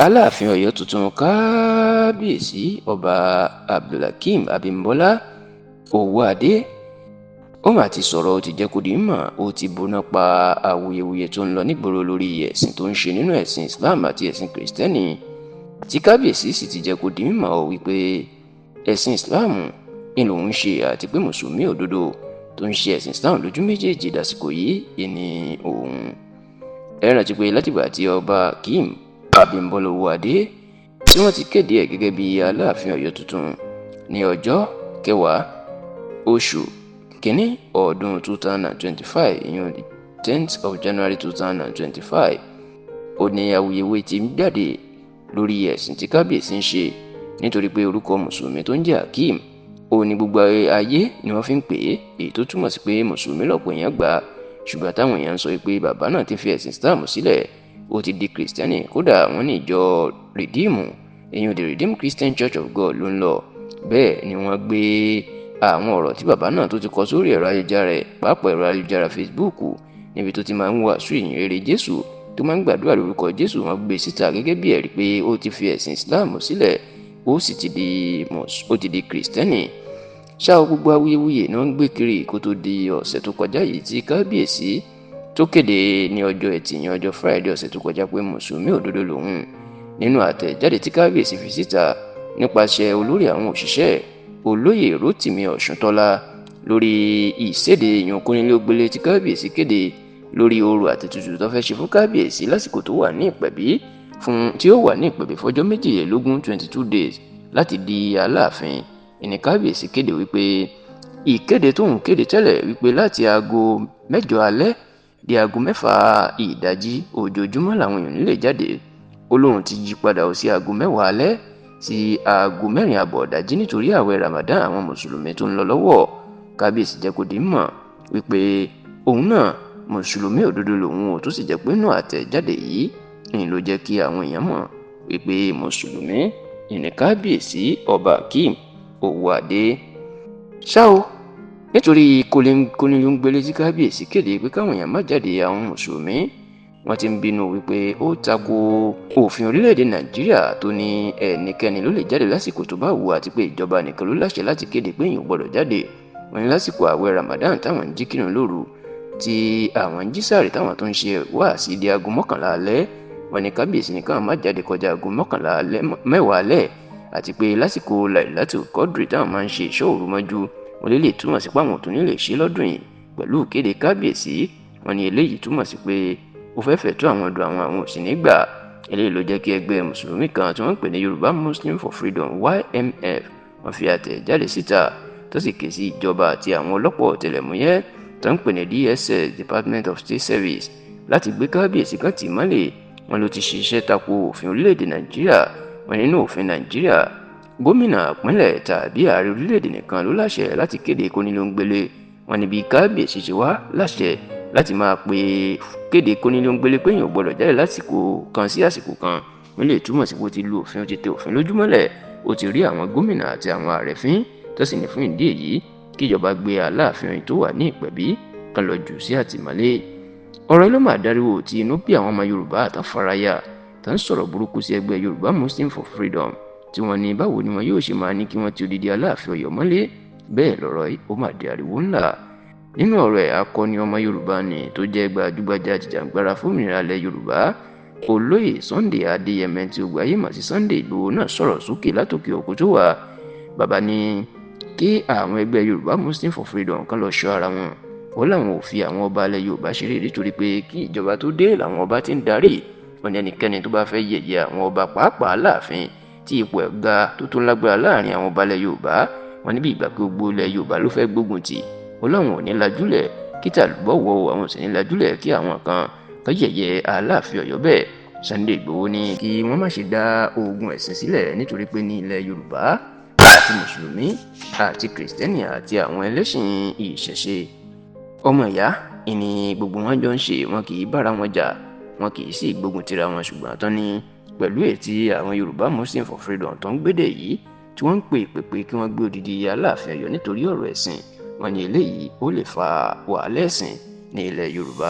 Aláàfin Ọ̀yọ́ tuntun, Kábíyèsí Ọba Abdulhakeem Abimbola Owóadé, ó mà ti sọ̀rọ̀. Ó ti jẹ́ kó di mọ̀, ó ti buná pa awuyewuye tó ń lọ nígboro lórí ẹ̀sìn tó ń ṣe nínú ẹ̀sìn Islam àti ẹ̀sìn Kìrìsìtẹ́nì, tí kábíyèsí sì ti jẹ́ kó di mọ̀ ó wípé ẹ̀sìn Islam ni lòun ń ṣe, àti pé mùsùlùmí òdodo tó ń ṣe ẹ̀sìn Islam lójú méjèèjì dàsìkò yìí ni òun. Ẹ rántí pé látìgbà tí Ọba Akeem Abímbọ́lá Owóadé tí wọ́n ti kéde ẹ̀ gẹ́gẹ́ bí Aláàfin Ọ̀yọ́ tuntun ní ọjọ́ 10 oṣù 1 ọdún 2025, ìyẹn 10th of January 2025, ó ní awuyewuye ti ń jáde lórí ẹ̀sìn tí kábíyèsí ń ṣe, nítorí pé orúkọ mùsùlùmí tó ń jẹ́ Akeem ó ní gbogbo ayé ni wọ́n fi ń pè é, èyí tó túmọ̀ sí pé mùsùlùmí lọ́pọ̀ èèyàn gbà. Ṣùgbọ́n táwọn èèyàn ń sọ pé bàbá náà ti fi ẹ̀sìn Islam sílẹ̀, ó ti di Kìrìsìtẹ́nì. Kódà wọ́n ní ìjọ Rìdíìmù, èyàn the Redeemed Christian Church of God, ló ń lọ. Bẹ́ẹ̀ ni wọ́n gbé àwọn ọ̀rọ̀ tí bàbá náà tó ti kọ sórí ẹ̀rọ ayélujára ẹ̀, pàápàá ẹ̀rọ ayélujára Facebook, níbi tó ti máa ń wàásù ìyìn rere Jésù, tó máa ń gbàdúrà lórúkọ Jésù. Wọ́n gbé síta gẹ́gẹ́ bí ẹ̀rí pé ó ti fi ẹ̀sìn Islam sílẹ̀, ó ti di Kìrìsìtẹ́nì. Ṣá o, gbogbo awuyewuye ni wọ́n ń gbé kiri kó tó di ọ̀sẹ̀ tó kọjá yìí tí kábíyèsí tó kéde ní ọjọ́ Ẹtì ní ọjọ́ Friday ọ̀sẹ̀ tó kọjá pé mùsùlùmí òdodo lòun. Nínú àtẹ̀jáde tí kábíyèsí fi síta nípasẹ̀ olórí àwọn òṣìṣẹ́, Olóyè Rotimi Ọ̀ṣuntọ́lá, lórí ìséde ìyàn kónílé-ó-gbélé tí kábíyèsí kéde lórí orò àtètùtù tó fẹ́ ṣe fún kábíyèsí lásìkò tó wà ní ìpẹ̀bí fún, tí ó wà ní ìpẹ̀bí fọjọ́ 22, 22 days, láti di Aláàfin, ìní kábíyèsí kéde wípé ìkéde tóun kéde tẹ́lẹ̀ wípé láti aago 8 alẹ́ di aago 6 ìdájí ojoojúmọ́ làwọn èèyàn nílé jáde, ó lóun ti yí padà ó sí aago 10 alẹ́ sí aago 4:30 ìdájí nítorí ààwẹ̀ Ramadan àwọn mùsùlùmí tó ń lọ lọ́wọ́. Kábíyèsí jẹ́ kó di mọ̀ wípé òun náà mùsùlùmí òdodo lòun ò, tó sì jẹ́ pé inú àtẹ̀jáde yìí ni ló jẹ́ kí àwọn èèyàn mọ̀ wípé mùsùlùmí ìní kábíyèsí Ọba Akeem Owóadé. Ṣá o, nítorí kónílé-ó-gbélé tí kábíyèsí kéde pé káwọn èèyàn má jáde, àwọn mùsùlùmí wọ́n ti ń bínú wípé ó tako òfin orílẹ̀-èdè Nàìjíríà tó ní ẹnikẹ́ni ló lè jáde lásìkò tó bá wù, àti pé ìjọba nìkan ló láṣẹ láti kéde pé èèyàn ò gbọ́dọ̀ jáde. Wọ́n ní lásìkò ààwẹ̀ Ramadan táwọn ń jí kírun lóru, tí àwọn ń jí sààrì, táwọn tó ń ṣe wáàsí di aago 11 alẹ́, wọ́n ní kábíyèsí ní káwọn má jáde kọjá aago 11 alẹ́, 10 alẹ́, àti pé lásìkò Lailatul Qadri táwọn máa ń ṣe ìṣọ́ òru mọ́jú, wọ́n lè túmọ̀ sí pé àwọn ò tún ní lè ṣe lọ́dún yìí pẹ̀lú ìkéde kábíyèsí. Wọ́n ní eléyìí túmọ̀ sí pé ó fẹ́ fẹ̀ tó àwọn ọdún àwọn, àwọn ò sì ní gbà. Eléyìí ló jẹ́ kí ẹgbẹ́ mùsùlùmí kan tí wọ́n ń pè ní Yorùbá Muslim for Freedom, YMF, wọ́n fi àtẹ̀jáde síta, tó sì ké sí ìjọba àti àwọn ọlọ́pàá ọ̀tẹlẹ̀múyẹ́ tó ń pè ní DSS, Department of State Service, láti gbé kábíyèsí kan tì mọ́lẹ̀. Wọ́n ló ti ṣiṣẹ́ tako òfin orílẹ̀-èdè Nàìjíríà. Wọ́n nínú òfin Nàìjíríà, gómìnà ìpínlẹ̀ tàbí ààrẹ orílẹ̀-èdè nìkan ló láṣẹ láti kéde kónílé-ó-gbélé. Wọ́n ní bí kábíyèsí ṣe wá láṣẹ láti máa pe kéde kónílé-ó-gbélé pé èèyàn ò gbọ́dọ̀ jáde lásìkò kan sí àsìkò kan, wọ́n lè túmọ̀ sí pé ó ti lu òfin, ó ti tẹ òfin lójúmọ́lẹ̀, ó ti rí àwọn gómìnà àti àwọn ààrẹ fín, tó sì ní fún ìdí èyí kíjọba gbé Aláàfin tó wà ní ìpẹ̀bí kan lọ jù sí àtìmọ́lé. Ọ̀rọ̀ ló máa dáríwò tí inú bí àwọn ọmọ Yorùbá àtàfaraya tó ń sọ̀rọ̀ burúkú sí ẹgbẹ́ Yorùbá Muslim for Freedom, tí wọ́n ní báwo ni wọn yóò ṣe máa ní kí wọ́n ti odidi Aláàfin Ọ̀yọ́ mọ́lé. Bẹ́ẹ̀ lọ̀rọ̀ ó máa di ariwo ńlá. Nínú ọ̀rọ̀ ẹ̀, akọni ọmọ Yorùbá ni tó jẹ́ gbajúgbajà jìjàǹgbara fómìnira ilẹ̀ Yorùbá, Olóyè Sunday Adéyẹmẹ tí ó gbáyé mọ̀ sí Sunday Ìgbòho náà sọ̀rọ̀ sókè látòkè òkú tó wà. Bàbá ní kí àwọn ẹgbẹ́ Yorùbá Muslim for Freedom kan lọ ṣọ́ ara wọn. Ó láwọn ò fi àwọn ọba ilẹ̀ Yorùbá ṣeré, nítorí pé kí ìjọba tó dé làwọn ọba ti ń darí. Wọn ní ẹnikẹ́ni tó bá fẹ́ yẹ̀yẹ́ àwọn ọba, pàápàá Aláàfin tí ipò ẹ̀ ga tó tó lágbára láàrin àwọn ọba ilẹ̀ Yorùbá, wọn níbi ìgbà pé gbogbo ilẹ̀ Yorùbá ló fẹ́ gbógun tì. Ó láwọn ò ní lajúlẹ̀ kí tàlùbọ̀ wọ, àwọn ò sì ní lajúlẹ̀ kí àwọn kan kan yẹ̀yẹ́ Aláàfin Ọ̀yọ́. Bẹ́ẹ̀ Sunday Ìgbòho ní kí wọ́n má ṣe dá ogun ẹ̀sìn sílẹ̀, nítorí pé ní ilẹ̀ Yorùbá, àti mùsùlùmí àti kìrìsìtẹ́nì àti àwọn ẹlẹ́sìn ìṣẹ̀ṣe, ọmọ ìyá ìní gbogbo wọn jọ ń ṣe. Wọn kì í bára wọn jà, wọn kì í sì gbógun tira wọn. Ṣùgbọ́n tán ní pẹ̀lú ètí àwọn Yorùbá Muslim for Freedom tó ń gbédè yìí, tí wọ́n ń pè pèpè kí wọ́n gbé odidi Aláàfin Ọ̀yọ́ nítorí ọ̀rọ̀ ẹ̀sìn, wọn ní eléyìí ó lè fa wàhálà ẹ̀sìn ní ilẹ̀ Yorùbá.